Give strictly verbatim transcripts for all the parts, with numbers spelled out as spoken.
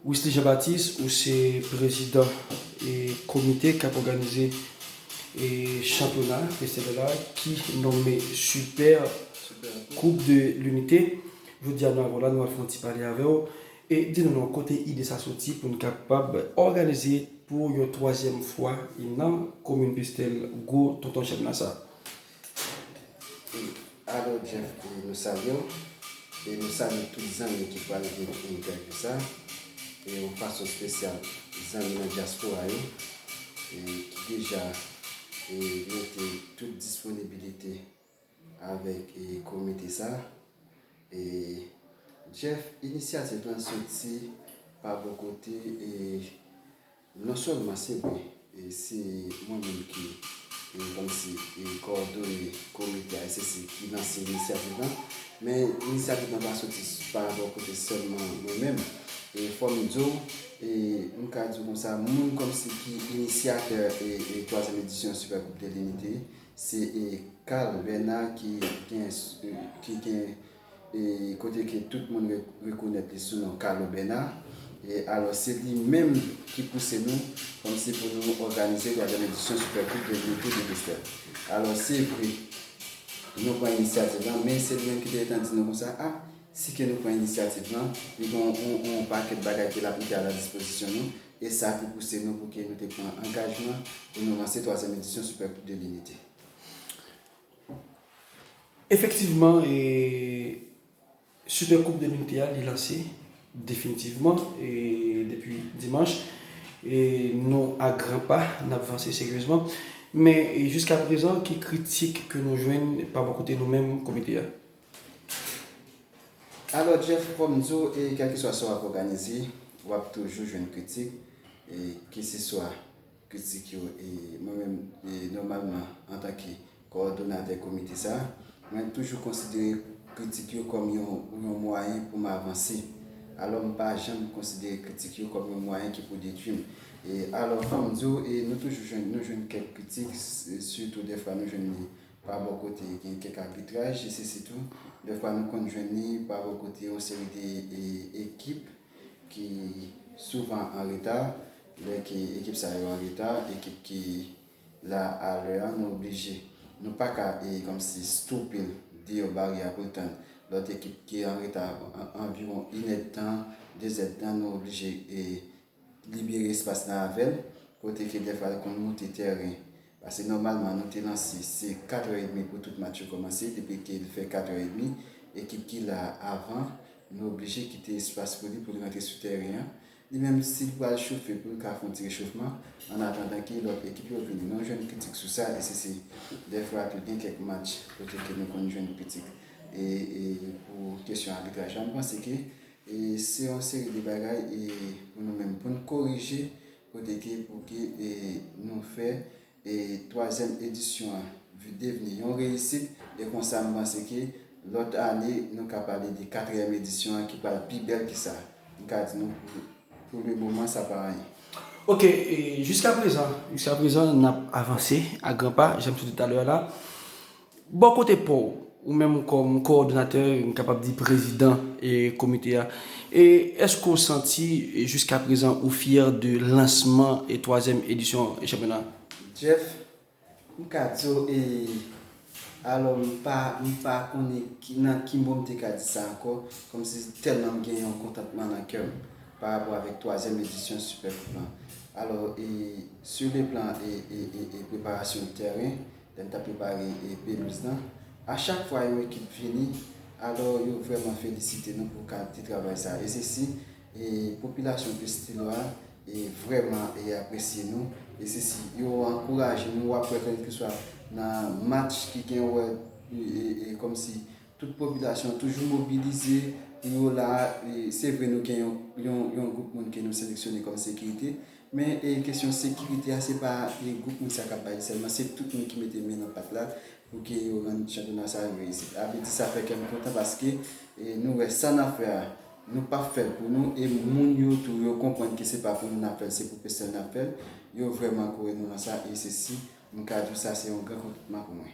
Wisly Jean Baptiste, ou se prezidan e komite k ap òganize e chanpyona Bèsèl la ki nonmen Super Coupe de l'Unité. Jodi a nou avè w la, nou al fè yon ti pale avè w e di nou non kote ide sa soti pou n kapab òganize pou yon twazyèm fwa nan komin Bèsèl gwo tonton chanpyona sa. Alò Jeff, nou salye w e nou salye tout zanmi ki pral gen entèvyou sa e yon fason espesyal zanmi nan dyaspora yo e ki deja e mete tout disponibilite avèk e komite sa. E Jeff, inisyativ lan soti pa bò kote e non sèlman se vre e se mwen menm ki e kòmsi e kowòdone komite a e se se ki lanse inisyativ lan, men inisyativ lan pa soti pa bò kote sèlman mwen menm. E fò m di w e m ka di w konsa, moun kòmsi ki inisiyatè e e twazyèm edisyon Super Coupe de l'Unité se e Carl Bernard ki gen ki gen e kote ke tout moun rekonèt li sou non Carlo Bernard. E alò se li menm ki pouse nou kòmsi pou nou òganize twazyèm edisyon Super Coupe de l'Unité de Bèsèl. Alò se vre nou pran inisyativ lan, men se li menm ki te gentan di nou konsa, a si ke nou pran inisyativ lan, li gen yon pakèt bagay ke l ap mete a la dispozisyon nou e sa ki pouse nou pou ke nou te pran angajman pou nou lanse twazyèm edisyon Super Coupe de l'Unité. Efektivman, e Super Coupe de l'Unité a li lanse definitivman e depi dimanch. E nou a gran pa n ap vanse seryezman. Men e jiska prezan, ki kritik ke nou jwenn pa bò kote nou menm komite a? Alò Jeff, fò m di w, e kèlkeswa sa w ap òganize, w ap toujou jwenn kritik, e keseswa kritik yo e mwen menm e nòmalman antanke kowòdonatè komite sa, mwen toujou konsidere kritik yo kòm yon yon mwayen pou m avanse. Alò m pa janm konsidere kritik yo kòm yon mwayen ki pou detwi m. E alò fò m di w e nou toujou jwenn nou jwenn kèk kritik, sitou dèfwa nou jwenn li pa bò kote gen kèk abitraj e se sitou dèfwa nou konn jwenn li pa bò kote yon seri de e ekip ki souvan an reta. Lè ke ekip sa yo an reta, ekip ki la a lè a, nou oblije, nou pa ka e kòmsi stoupe l deyò baryè a pou l tann lòt ekip ki an reta anviwon inèdtan, dezèdtan, nou oblije e libere espas la avè l, kote ke dèfwa l konn moute tèren. Paske nòmalman nou te lanse se katrè edmi pou tout match yo kòmanse, depi ke l fè katrè edmi, ekip ki la avan, nou oblije kite espas pou li pou l rantre sou tèren an. Li menm si l pral chofe pou l ka fè yon ti rechofman, annatandan ke lòt ekip yo vini. Nou jwenn kritik sou sa e se se dèfwa tou gen kèk match kote ke nou konn jwenn kritik e e pou kesyon abitraj la. M panse ke e se yon seri de bagay e pou nou menm pou n korije kote ke pou ke e nou fè e twazyèm edisyon an devni yon reyisit e konsa m panse ke lòt ane nou ka pale de katriyèm edisyon an ki pral pi bèl ke sa. M ka di nou pou pou le moman sa pa anyen. Ok, e jiska prezan, jiska prezan n ap avanse a gran pa, jan m sot di talè a la. Bò kote pa w, ou menm kòm kowòdonatè, m kapab di prezidan e komite a, e èske w santi e jiska prezan ou fyè de lansman e twazyèm edisyon e chanpyona? Jeff, m ka di w e alò m pa m pa konnen ki nan ki mo m te ka di sa ankò, kòmsi tèlman m gen yon kontantman nan kè m pa rapò avèk twazyèm edisyon Super Coupe lan. Alò e sur le plan e e e e preparasyon tèren, lè n t ap prepare e pelouz lan, a chak fwa yon ekip vini, alò yo vrèman felisite nou pou kalite travay sa e se si e popilasyon Pistilo a e vrèman e apresye nou e se si yo ankouraje nou, w ap wè kèlkeswa nan match ki gen wè e e kòmsi tout popilasyon an toujou mobilize pou yo la. E se vre nou gen yon yon yon gwoup moun ke nou seleksyone kòm sekirite, men e kesyon sekirite a se pa e gwoup moun sa k ap bay li sèlman, se tout moun ki mete men nan pat la pou ke yo rann chanpyona sa yon reyisit. A vle di sa fè kè m kontan paske e nou wè sa n ap fè a nou p ap fè l pou nou e moun yo tou yo konprann ke se pa pou nou n ap fè l, se pou Pestèl n ap fè l. Yo vrèman kore nou nan sa e se si m ka di w sa se yon gran kontantman pou mwen.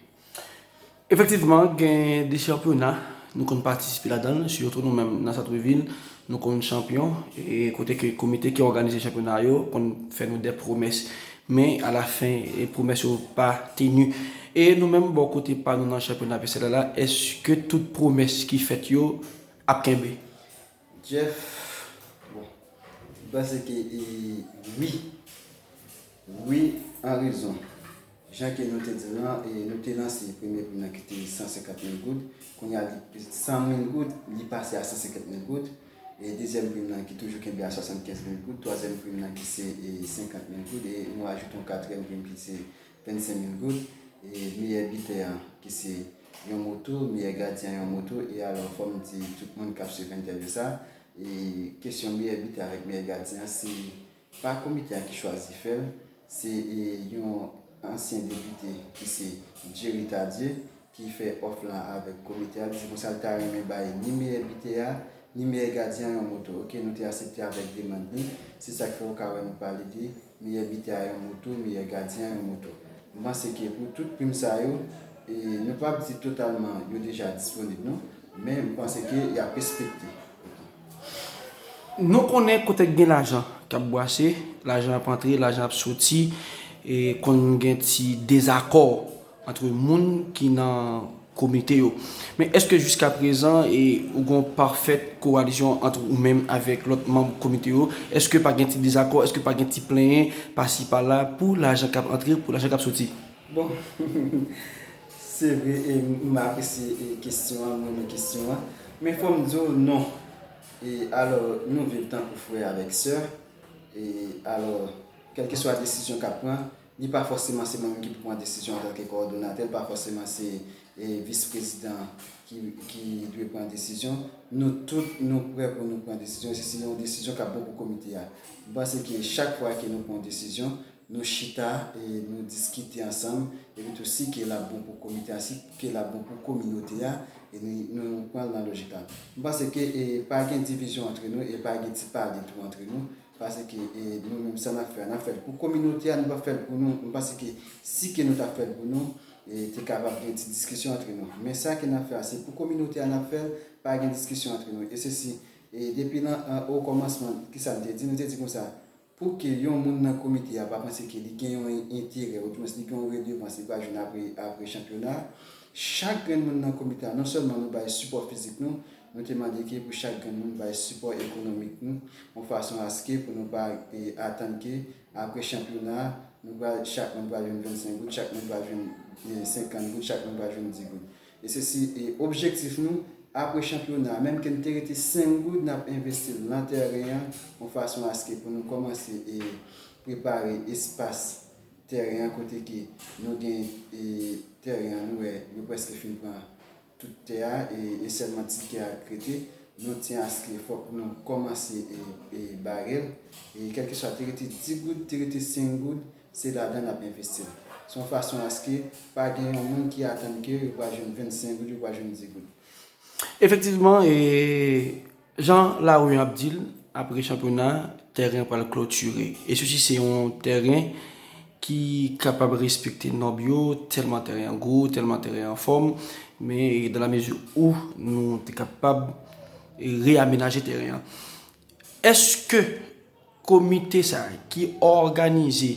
Efektivman, gen de chanpyona nou konn patisipe ladan l, sitou nou menm nan Satrevil, Nou konn chanpyon, e kote ke komite ki òganize chanpyona yo konn fè nou de pwomès, men alafen, e pwomès yo pa teni. E nou menm, bò kote pa nou nan chanpyona P S L la, èske tout pwomès ki fèt yo ap kenbe? Jeff, bon, m panse ke e, wi, wi, an rezon. Jan ke nou te di l lan, e nou te lanse premye prim nan ki te san senkant mil goud. Kounye a, li, san mil goud, li pase a san senkant mil goud. E dezyèm prim nan ki toujou kenbe a swasannkenz mil goud. Twazyèm prim nan ki se e, senkant mil goud. E nou ajoute yon katriyèm prim ki se vennsenk mil goud. E meyè bitè an ki se yon moto, meyè gadyen an yon moto. E alò, fò m di tout moun k ap swiv entèvyou sa, e kesyon meyè bitè avèk meyè gadyen an, se pa komite a ki chwazi fè l, se e, yon ansyen depite ki se Jerry Tardieu ki fè òf lan avèk komite a. Li di konsa l ta renmen bay ni meyè bitè a, ni meyè gadyen an yon moto. Oke, nou te aksepte avèk demann li. Se sa k fè w ka wè nou pale de meyè bitè a yon moto, meyè gadyen an yon moto. M panse ke pou tout prim sa yo, e nou p ap di totalman yo deja disponib non, men m panse ke y ap respekte. Nou konnen kote k gen lajan k ap bwase, lajan ap antre, lajan ap soti, e konn gen ti dezakò ant moun ki nan komite yo. Men èske jiska prezan e ou gen yon pafèt kowalizyon ant ou menm avèk lòt manm komite yo? Èske pa gen ti dezakò? Èske pa gen ti plenyen pasi pala pou lajan k ap antre, pou lajan k ap soti? Bon, se vre, e m apresye e kesyon an, m renmen kesyon an. Men fò m di w non. E alò, nou viv tankou frè avèk sè. E alò, kèlkeswa desizyon k ap pran, li pa fòseman se mwen menm ki pou pran desizyon antanke kowòdonatè, li pa fòseman se e, vis prezidan ki, ki dwe pran desizyon. Nou tout, nou prè pou nou pran desizyon. Se, se yon desizyon k ap bon pou komite a. M panse ke chak fwa ke nou pran yon desizyon, nou chita e nou diskite ansanm, epi tou si ke l ap bon pou komite a, si ke l ap bon pou kominote a, e nou, nou pran l nan lojik la. M panse ke e, pa gen divizyon antre nou e pa gen ti pale tou antre nou, paske e, nou menm sa n ap fè a, n ap fè l pou kominote a, nou p ap fè l pou nou. M panse ke si ke nou t ap fè l pou nou, e te kapab gen ti diskisyon antre nou. Men sa ke n ap fè a, se pou kominote a n ap fè l, pa gen diskisyon antre nou. E se si, e depi nan, an, o kòmansman, kisa n te di? Nou te di konsa, pou ke yon moun nan komite a pa panse ke li gen yon en- enterè, oudimwens li gen yon redevans li pral jwenn apre, apre chanpyona a, chak grenn moun nan komite a, non sèlman nou bay sipò fizik nou, nou te mande ke pou chak grenn moun bay sipò ekonomik nou, yon fason aske pou nou pa e, atann ke apre chanpyona a, nou pral, chak moun pral jwenn vennsenk goud, chak moun pral jwenn e, senkant goud, chak moun pral jwenn di goud. E se si e, objektif nou, apre chanpyona a, menm ke n te rete senk goud, n ap envesti l nan tèren an, yon fason aske pou nou kòmanse e, prepare espas tèren an, kote ke nou gen e, tèren an, nou wè, yo prèske fin pran tout tè a, e, e sèlman ti kè a k rete. Nou tyen aske fòk nou kòmanse e, e bare l. E kèlkeswa te rete di goud, te rete senk goud, se ladan n ap envesti l. Se yon fason aske pa gen yon moun ki atann ke yo pral jwenn vennsenk goud, yo pral jwenn di goud. Efektivman, e, jan lari an ap di l, apre chanpyona, tèren an pral klotire. E sesi se yon tèren ki kapab respekte nòm yo, tèlman tèren an gwo, tèlman tèren an anfòm, men e, dans la mesure où nou te kapab e, reyamenaje tèren an. Èske komite sa a ki òganize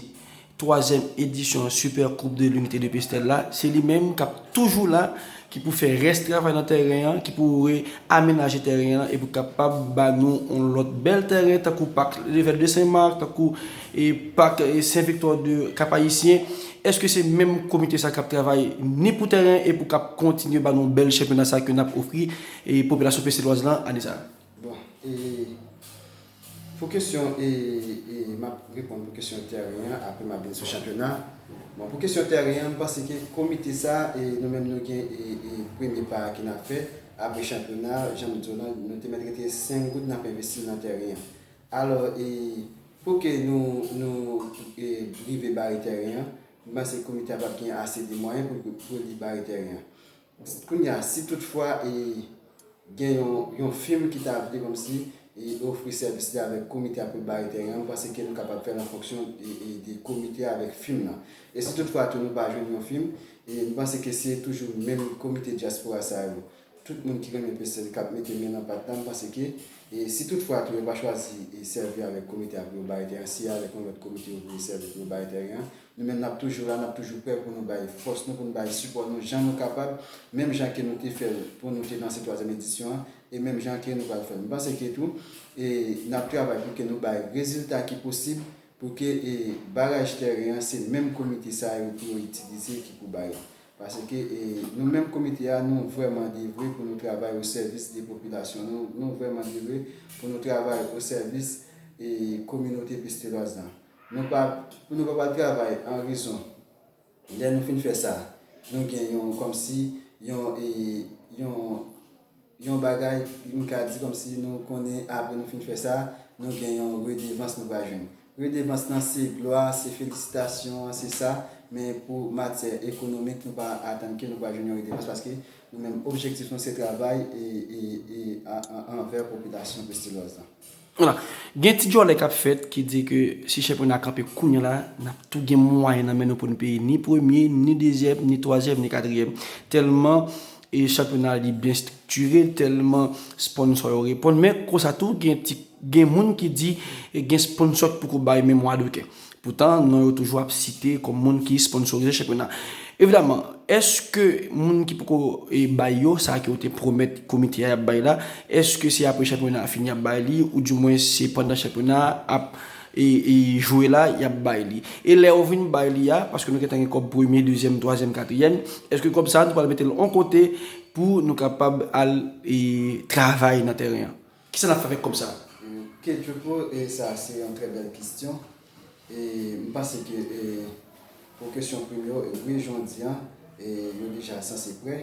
twazyèm edisyon Super Coupe de l'Unité de Pestel la, se li menm k ap toujou la, ki pou fè rès travay nan tèren an, ki pou re amenaje tèren an e pou kapab ba nou yon lòt bèl tèren tankou Pak Level de Sen Mak, tankou e Pak e Sen Viktwa de Kap Ayisyen. Èske se menm komite sa k ap travay ni pou tèren e pou k ap kontinye ba nou bèl chanpyona sa ke n ap ofri e popilasyon peselwaz lan ane sa a? Bon, e pou kesyon e, e m ap reponn pou kesyon tèren an, apre m ap vin sou chanpyona. Bon, pou kesyon tèren an, m panse ke komite sa, e nou menm nou gen e, e premye pa a ke n ap fè. Apre chanpyona, jan m di w lan, nou te mèt rete senk goud n ap envesti nan tèren an. Alò, e pou ke nou, nou e, rive bare tèren an, m panse komite a p ap gen ase de mwayen pou, pou li bare tèren an. Kounye a, si toutfwa e, gen yon, yon fim ki ta vle kòmsi e, ofri sèvis li avèk komite a pou l bare tèren an, m panse ke nou kapab fè l an fonksyon e, e, de komite a avèk fim nan. E si toutfwa tou nou pa jwenn yon fim, e, m panse ke se toujou menm komite dyaspora sa yo, tout moun ki renmen Pestel k ap mete men nan pat la, m panse ke E si toutfwa tou yo pa chwazi e sèvi avèk komite a pou yo bay teren an, si avèk yon lòt komite yo vle sèvi pou yo bay teren an, nou menm n ap toujou la, n ap toujou prè pou nou bay fòs nou, pou nou bay sipò nou jan nou kapab, menm jan ke nou te fè l pou nou te lanse twazyèm edisyon an, e menm jan ke nou pral fè l. M panse ke tou, e n ap travay pou ke nou bay rezilta ki posib, pou ke e baraj teren an, se menm komite sa yo pou yo itilize ki pou bay. Paske e nou menm komite a, nou vrèman devwe pou nou travay o sèvis de popilasyon. Nou, nou vrèman devwe pou nou travay o sèvis e kominote Pestelòz lan. Nou pa, pou nou pa pral travay an rezon. Lè nou fin fè sa, nou gen yon, kòmsi, yon, e, yon, yon bagay, m ka di kòmsi nou konnen apre nou fin fè sa, nou gen yon redevans nou pral jwenn. Redevans lan se glwa, se felisitasyon, se sa, men pou matyè ekonomik, nou pa atann ke nou pral jwenn yon redevans paske nou menm objektif nou se travay e, e, e a- a- anvè popilasyon Pestelòz lan. Vwala. Gen ti djòlè k ap fèt ki di ke si chanpyona kanpe kounye a la, n ap tou gen mwayen nan men nou pou n peye ni premye, ni dezyèm, ni twazyèm, ni katriyèm. Tèlman e chanpyona li byen estriktire, tèlman sponsò yo reponn. Men konsa tou, gen ti, gen moun ki di e gen sponsò ki poko bay menm wadokè. Poutan, non yo toujou ap site kòm moun ki sponsorize chanpyona. Evidaman, èske moun ki poko e bay yo, sa ke yo te pwomèt komite a y ap bay la, èske se apre chanpyona a fini y ap bay li, oudimwen se pandan chanpyona a ap e, e jwe la, y ap bay li? E lè yo vin bay li a, paske nou gentan gen kòb premye, dezyèm, twazyèm, katriyèm, èske kòb sa a nou pral mete l yon kote pou nou kapab al e travay nan teren an? Kisa n ap fè avèk kòb sa a? Ok, Djoupo, e sa se yon trè bèl kesyon. E m panse ke e pou kesyon prim yo, e wi, jan w di an, e yo deja sanse prè.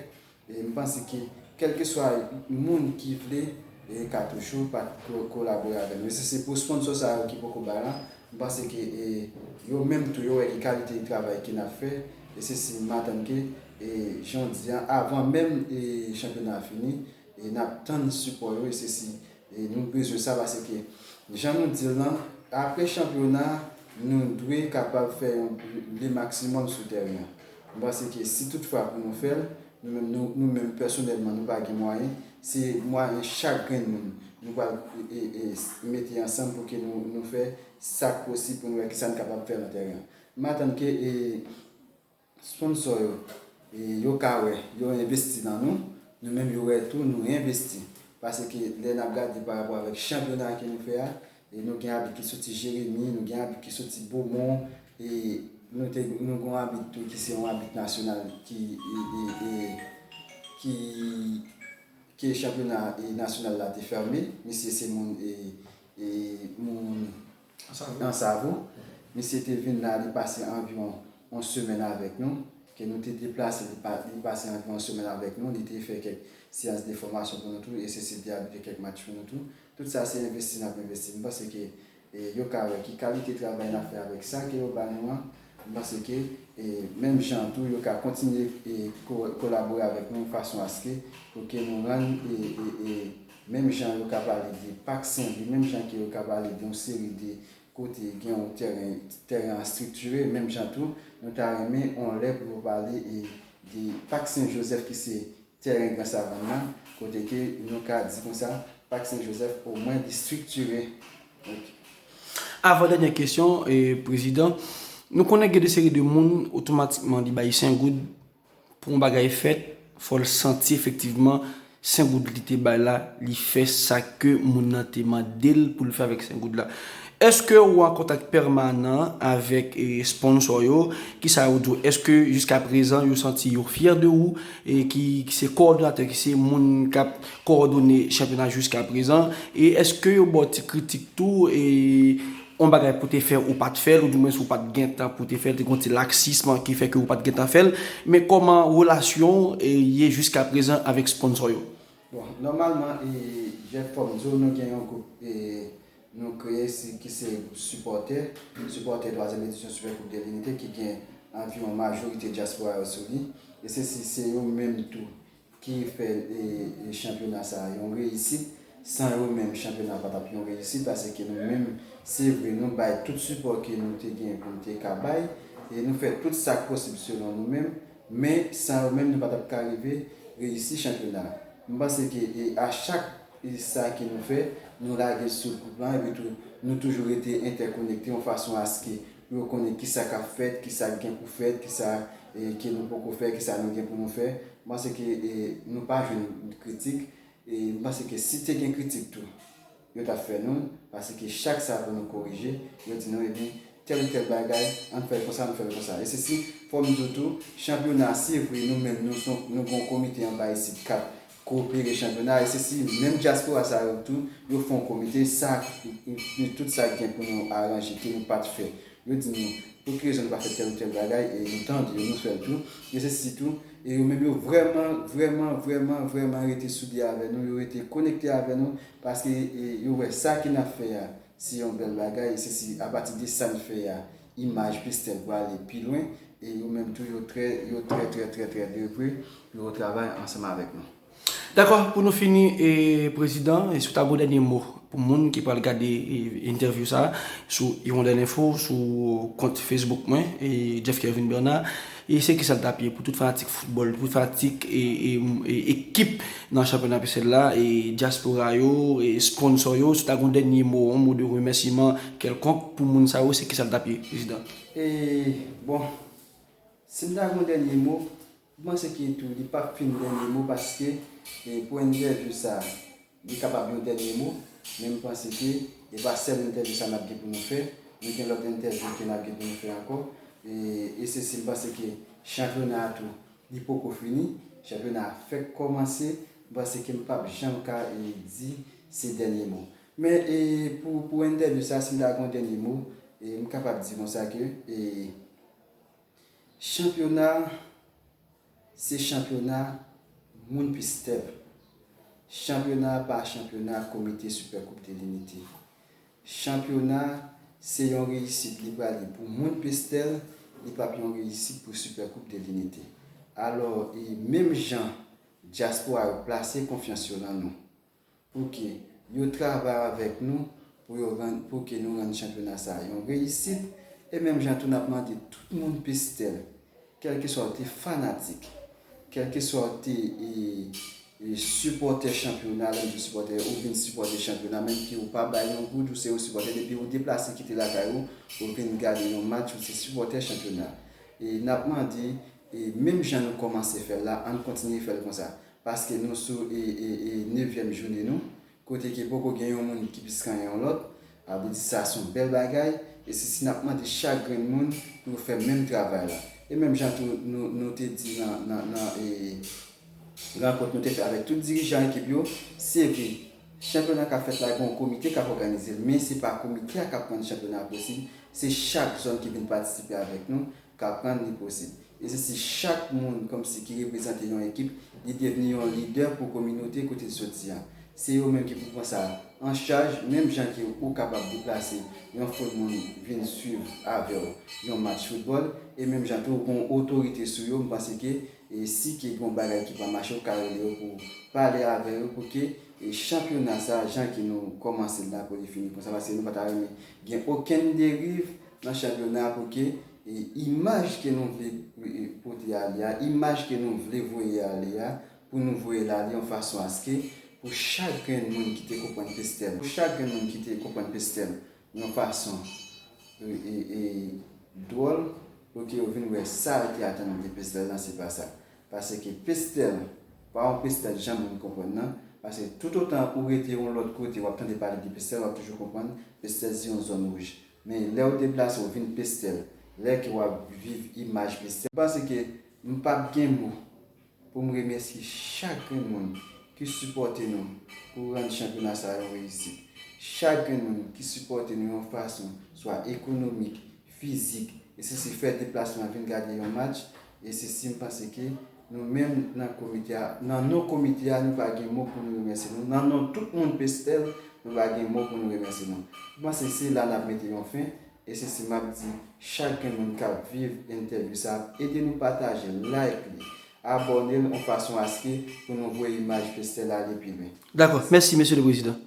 E m panse ke kèlkeswa moun ki vle e ka toujou pa ko- kolabore avè nou. E si se pou sponsò sa yo ki poko bay la, m panse ke e yo menm tou yo wè ki kalite travay ke n ap fè. E se si m atann ke e jan w di an, avan menm e chanpyona a fini, e n ap tann sipò yo, e se si e nou bezwen sa, paske jan nou di l lan, apre chanpyona, nou dwe kapab fè yon le maksimòm sou teren an. M panse ke si toutfwa pou nou fè l, nou menm, nou, nou menm pèsonèlman, nou pa gen mwayen, se mwayen chak grenn moun nou pral e, e, e, mete ansanm pou ke nou, nou fè sa k posib pou nou wè kisa n kapab fè nan teren an. M atann ke e, sponsò yo, e, yo ka wè, yo envesti nan nou, nou menm yo wè tou nou envesti. Paske lè n ap gade pa rapò avèk chanpyona ke nou fè a, e nou gen abit ki soti Jeremi, nou gen abit ki soti Bomon, e nou te, nou gen yon abit tou ki se yon abit nasyonal ki, e, e, e, ki, ke chanpyona e nasyonal la te fèmen. Misye se moun e, e moun Ansavo. Ansavo. Misye te vin la, li pase anviwon yon semèn avèk nou, ke nou te deplase, li, pa, li pase anviwon yon semèn avèk nou, li te fè kèk seyans de fòmasyon pou nou tou, e se, se te abitre kèk match pou nou tou. Tout sa se envesti n ap envesti. M panse ke e yo ka wè ki kalite travay n ap fè avèk sa ke yo ba nou an. M panse ke e menm jan tou, yo ka kontinye e ko- kolabore avèk nou fason aske pou ke nou rann e, e, e menm jan yo ka pale de Pak Senlwi, menm jan ke yo ka pale de yon seri de kote gen yon teren, teren an estriktire, menm jan tou, nou ta renmen yon lè pou nou pale e de Pak Sen Jozèf ki se teren Gran Savann nan, kote ke nou ka di konsa, Pak Sen Jozèf omwen li estriktire. Ok. Avan dènye kesyon, e, Prezidan, nou konnen gen de seri de moun, otomatikman, li bay senk goud, pou yon bagay fèt, fò l santi efektivman senk goud li te bay la, li fè sa ke moun nan te mande l pou l fè avèk senk goud la. Èske ou an kontak pèmanan avèk e, sponsò yo? Kisa yo di w? Èske jiskaprezan yo santi yo fyè de ou? E ki, ki se kowòdonatè, ki se moun k ap kowòdone chanpyona jiskaprezan? E èske yo ba w ti kritik tou? E yon bagay pou te fè ou pa t fè l, oudimwens ou pa t gen tan pou te fè l, te gen yon ti laksism ki fè ke ou pa t gen tan fè l, men kòman relasyon w e, ye jiskaprezan avèk sponsò yo? Bon, nòmalman, e, Jeff, kòm di w, nou gen yon gwoup e, nou kreye si, ki se gwoup sipòtè, sipòtè twazyèm edisyon Super Coupe de l'Unité ki gen anviwon majorite dyaspora yo sou li. E se si se yo menm tou ki fè e, e chanpyona sa a yon reyisit. San yo menm, chanpyona pa t ap yon reyisit, paske nou menm, se vre, nou bay tout sipò ke nou te gen pou nou te ka bay, e nou fè tout sa k posib selon nou menm, men san yo menm, nou pa t ap ka rive reyisi chanpyona a. M panse ke e, a chak e, sa ke nou fè, Nou lage l sou gwoup lan, epi tou, nou toujou rete entèkonekte yon fason aske pou yo konnen kisa k ap fèt, kisa k gen pou fèt, kisa, e, ke nou poko fè, kisa nou gen pou nou fè. M panse ke, e, nou pa jwenn kritik, e m panse ke si te gen kritik tou, yo t ap fè nou l, paske chak sa pou nou korije, yo di nou, ebyen, tèl ou tèl bagay, ann fè l konsa, ann fè l konsa. E se si, fò m di w tou, chanpyona, se vre, nou menm, nou, se yon- nou gen yon komite anba isit k ap kopere chanpyona, e se si menm dyaspora sa yo tou, yo fè yon komite, sa, tout sa k gen pou nou aranje, ke nou pa t fè. Yo di nou, pou ki rezon nou pa fè tèl ou tèl bagay, e nou tande yo, nou fè l tou. E se si tou, e yo menm yo vrèman, vrèman, vrèman, vrèman rete soude avè nou, yo rete konekte avè nou, paske, e, yo wè sa ke n ap fè a, se yon bèl bagay, e se si apati de sa n fè a, imaj Pestèl pral ale pi lwen, e yo menm tou, yo trè, yo trè, trè, trè, trè, trè pre pou yo travay ansanm avèk nou. Dakò, pou nou fini, e, Prezidan, e si w ta gen yon dènye mo pou moun ki pral gade, e, entèvyou sa a sou Hirondelle Info, sou kont Facebook mwen, e, Jeff Kervin Bernard, e se kisa l t ap ye pou tout fanatik foutbòl, tout fanatik, e, e, e, ekip nan chanpyona Pestèl la, e, dyaspora yo, e, sponsò yo, si w ta gen yon dènye mo, yon mo de remèsiman kèlkonk pou moun sa yo, se kisa l t ap ye, Prezidan? E, bon, si m ta gen yon dènye mo, m panse ke tou, li p ap fin dènye mo, paske, e, pou entèvyou sa a, li kapab yon dènye mo, men m panse ke e pa sèl entèvyou sa n ap gen pou nou fè. Nou gen lòt entèvyou ke n ap gen pou nou fè ankò. E, e se si m panse ke chanpyona a tou, li poko fini. Chanpyona a fèk kòmanse. M panse ke m p ap janm ka, e, di se dènye mo. Men, e, pou, pou entèvyou sa, si m ta gen yon dènye mo, e, m kapab di konsa ke, e, chanpyona, se chanpyona moun Pestèl. Chanpyona pa chanpyona Komite Super Coupe de l'Unité. Chanpyona, se yon reyisit li pral ye pou moun Pestèl, li p ap yon reyisit pou Super Coupe de l'Unité. Alò, e menm jan dyaspora yo plase konfyans yo nan nou, pou ke yo travay avèk nou, pou yo rann, pou ke nou rann chanpyona sa a yon reyisit, e menm jan tou n ap mande tout moun Pestèl, kèlkeswa w te fanatik, kèlkeswa w te, e, e, sipòtè chanpyona, lè m di sipòtè, ou vin sipòte chanpyona, menm ke ou pa bay yon goud, ou se yon sipòtè, depi ou deplase kite lakay ou, ou vin gade yon match, ou se sipòtè chanpyona. E n ap mande, e menm jan nou kòmanse fè l la, ann kontinye fè l konsa. Paske nou sou, e, e, e, nevyèm jounen nou, kote ke poko gen yon moun ki plis ke yon lòt, a vle di sa se yon bèl bagay, e se si n ap mande chak grenn moun pou yo fè menm travay la. E menm jan tou nou, nou te di nan, nan, nan, e, rankont nou te fè avèk tout dirijan ekip yo, se vre, chanpyona k ap fèt la, gen yon komite k ap òganize l, men se pa komite a k ap rann chanpyona a posib, se chak zòn ki vin patisipe avèk nou k ap rann li posib. E se si chak moun kòmsi ki reprezante yon ekip, li devni yon lidè pou kominote kote l soti a. Se yo menm ki pou pran sa an chaj, menm jan ke ou kapab deplase yon foul moun vin swiv avè w yon match foutbòl, e menm jan tou ou gen yon otorite sou yo, m panse ke, e si ke gen yon bagay ki pa mache, ou ka rele yo pou pale avè yo, pou ke, e chanpyona sa, jan ke nou kòmanse l la, pou li fini konsa, paske nou pa ta renmen gen okenn deriv nan chanpyona a, pou ke, e imaj ke nou vle, e, pote ale a, imaj ke nou vle voye ale a, pou nou voye l ale yon fason aske pou chak grenn moun ki te konprann Pestèl, pou chak grenn moun ki te konprann Pestèl yon fason, e, e, e, dwòl, pou ke yo vin wè sa yo te atann de Pestèl lan, se pa sa. Paske Pestèl pa yon Pestèl jan moun konprann nan, paske toutotan ou rete yon lòt kote, w ap tande pale de Pestèl, w ap toujou konprann Pestèl se yon zòn wouj. Men lè w deplase, w vin Pestèl, lè ke w ap viv imaj Pestèl, m panse ke m p ap gen mo pou m remèsye chak grenn moun ki sipòte nou pou rann chanpyona sa a yon reyisit. Chak grenn moun ki sipòte nou yon fason, swa ekonomik, fizik, e se si fè deplasman vin gade yon match, e se si m panse ke nou menm nan komite a, nan non komite a, nou pa gen mo pou nou remèsye nou. Nan non tout moun Pestèl, nou pa gen mo pou nou remèsye nou. M panse se la n ap mete yon fen, e se si m ap di chak grenn moun k ap viv entèvyou sa a, ede nou pataje, like li, abòne l yon fason aske pou nou voye imaj Pestèl ale pi lwen. Dakò. Mèsi, mesye le prezidan.